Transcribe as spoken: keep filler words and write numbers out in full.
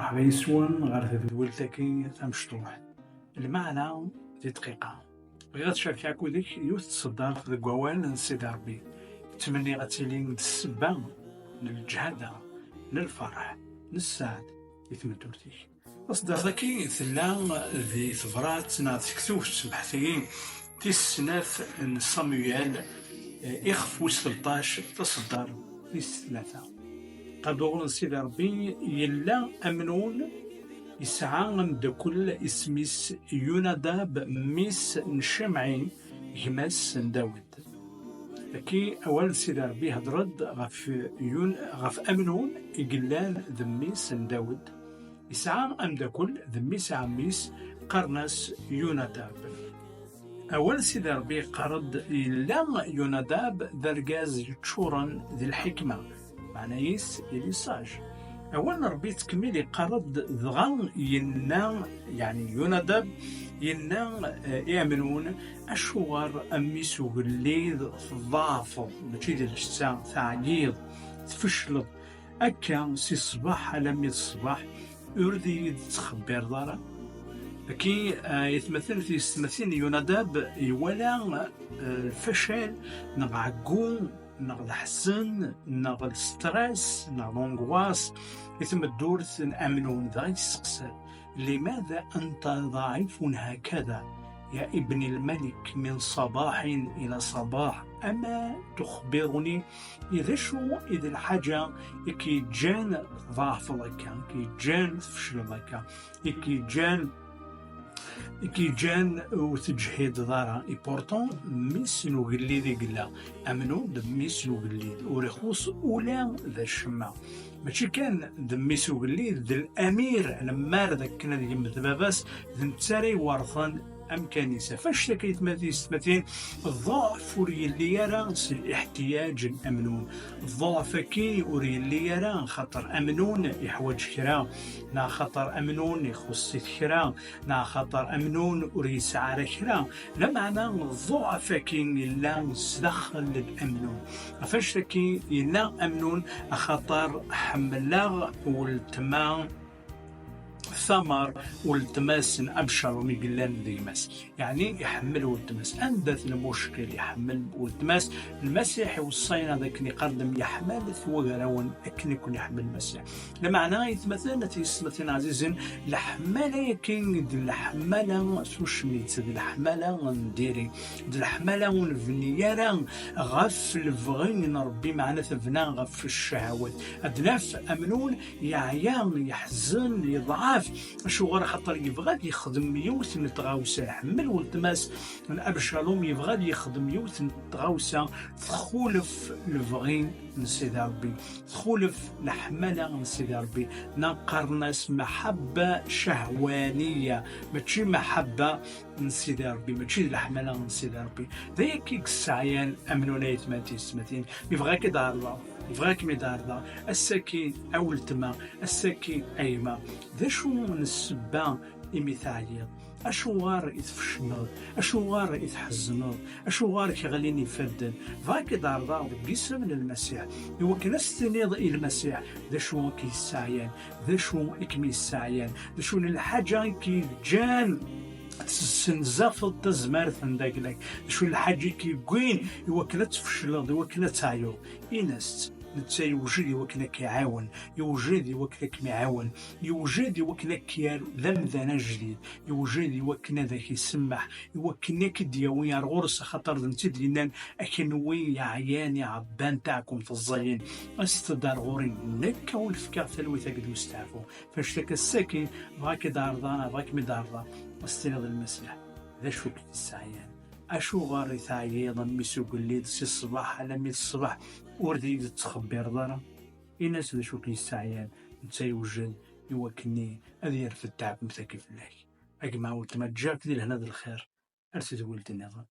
Ḥba yis-wen ɣer tedwilt-agi tamecṭuḥt. Lmeɛna di dqiqa. Bɣiɣ ad cerkeɣ akked-k yiwet tseddart deg wawal n Sidi Ṛebbi. Ttmenniɣ ad tili d ssebba n lǧehda, n lferḥ, n sseɛd di tmeddurt-ik. Taseddart-agi tella di tebrat neɣ tektubt, mḥetigi, tis snat n Samuel, eh, ixef wis tleṭṭac, taseddart tis tlata. Qqar-d uɣur n Sidi Ṛebbi: Yella Amnun yesɛa ameddakel isem-is Yunadab, mmi-s n Cimɛi, gma-s n Dawed. Dagi awal n Sidi Ṛebbi ihedder-d ɣef Yun-, ɣef Amnun i yellan d mmi-s n Dawed. Yesɛa ameddakel d mmi-s n ɛemmi-s, qqaren-as Yunadab. Awal n Sidi Ṛebbi yeqqar-d yella Yunadab d argaz yeččuren d lḥikma, meɛna-is il est sage. Awal n Ṛebbi yettkemmil yeqqar-d dɣa yenna, yeɛni Yunadab, yenna, eh, i Amnun: Acuɣer a mmi-s ugellid tḍeɛfeḍ? Mačči d lǧetta, teɛyiḍ, tfecleḍ. Akka si ṣṣbeḥ alammi d ṣṣbeḥ ur d iyi-d-tettxebbireḍ ara. Dagi, eh, aytmaten d tiyessetmatin, Yunadab iwala, eh, lfacal neɣ ɛeggu neɣ leḥzen neɣ lstress neɣ l'angoisse i tmeddurt n Amnun, dɣa yesteqsa: لماذا أنت ضعيف هكذا يا ابن الملك؟ من صباح إلى صباح أما تخبرني؟ I d acu i d lḥaǧa i k-yeǧǧan tḍeɛfeḍ akka, i k-yeǧǧan tfecleḍ akka, i k-yeǧǧan, i k-yeǧǧan ur teǧhideḍ ara? Et pourtant, mmi-s n ugellid i yella. Amnun d mmi-s n ugellid, ur ixuṣ ula d acemma. Mačči kan d mmi-s ugellid, d l'amir, anemmar d akken ad yemmet baba-s, d netta ara iwerten amkan-is. Ɣef annect-agi, aytmaten d tiyessetmatin, ḍḍeɛf ur yelli ara s liḥtiyaǧ n Amnun. Ḍḍeɛf-agi ur yelli ara xaṭer Amnun iḥwaǧ kra, neɣ xaṭer Amnun ixuṣṣ-it kra, neɣ xaṭer Amnun ur yesɛi ara kra. Lameɛna ḍḍeɛf-agi yella sdaxel n Amnun. Ɣef annect-agi yella Amnun: Axaṭer ḥemmleɣ weltma, Tamar, weltma-s n Abcalum i yellan d gma-s. Yeɛni iḥemmel weltma-s. Anda-t lmuckel? Iḥemmel weltma-s. Lmasiḥ iweṣṣa-aneɣ d akken iqqar-d: Myeḥmalet wagrawen akken i ken-iḥemmel Lmasiḥ. Lameɛna, aytmaten d tiyessetmatin ɛzizen, leḥmala-agi d leḥmala tucmit, d leḥmala n diri, d leḥmala ur nebni ara ɣef lebɣi n Ṛebbi, meɛna tebna ɣef ccahawat. Ad naf Amnun yeɛya, yeḥzen, yeḍɛef. Acuɣer? Axaṭer yebɣa ad yexdem yiwet n tɣawsa. Iḥemmel weltma-s n Abcalum, yebɣa ad yexdem yiwet n tɣawsa txulef lebɣi n Sidi Ṛebbi, txulef leḥmala n Sidi Ṛebbi. Neɣ qqaren-as maḥabba cahwaniya, mačči maḥabba n Sidi Ṛebbi, mačči d leḥmala n Sidi Ṛebbi. D ayagi i yesseɛyan Amnun, aytmaten d tiyessetmatin. Mi bɣiɣ ad k-id-ɛerḍeɣ, bɣiɣ ad kem-id-ɛerḍeɣ ass-agi a weltma, ass-agi a yemma. D acu n ssebba imi teɛyiḍ? Acuɣer i tfecleḍ? Acuɣer i tḥezneḍ? Acuɣer i k-ɣlin ifadden? Bɣiɣ ad k-id-ɛerḍeɣ deg yisem n Lmasiḥ, iwakken ad s-tiniḍ i Lmasiḥ d acu i k-yesseɛyan, d acu i kem-yesseɛyan, d acu n lḥaǧa i k-yeǧǧan tessenzafeḍ tazmert n dagla-k, d acu n lḥaǧa i k-yewwin iwakken ad tfecleḍ, iwakken ad teɛyuḍ. Ini-as-tt, netta yewjed iwakken ad k-iɛawen, yewjed iwakken ad kem-iɛawen, yewjed iwakken ad k-yaru d amdan ajdid, yewjed iwakken ad ak-isemmeḥ, iwakken ad k-id-yawi ar ɣur-s, axaṭer d netta i d-yennan: Akenwi yeɛyan iɛebban taɛkumt ẓẓayen, aset-d ar ɣur-i, nekk a wen-fkeɣ talwit akked usteɛfu. Ɣef annect-agi ass-agi, bɣiɣ ad k-id-ɛerḍeɣ, neɣ bɣiɣ ad kem-id-ɛerḍeɣ, ad s-tiniḍ i Lmasiḥ d acu i k-yesseɛyan. Acuɣer i teɛyiḍ a mmi-s ugellid si ṣṣbeḥ alammi d ṣṣbeḥ ur d iyi-d-tettxebbireḍ ara? Ini-as d acu i k-yesseɛyan, netta yewjed iwakken ad yerfed taɛkemt-agi fell-ak. A gma, a weltma, ǧǧiɣ-k di lehna d lxir, ar tedwilt nniḍen.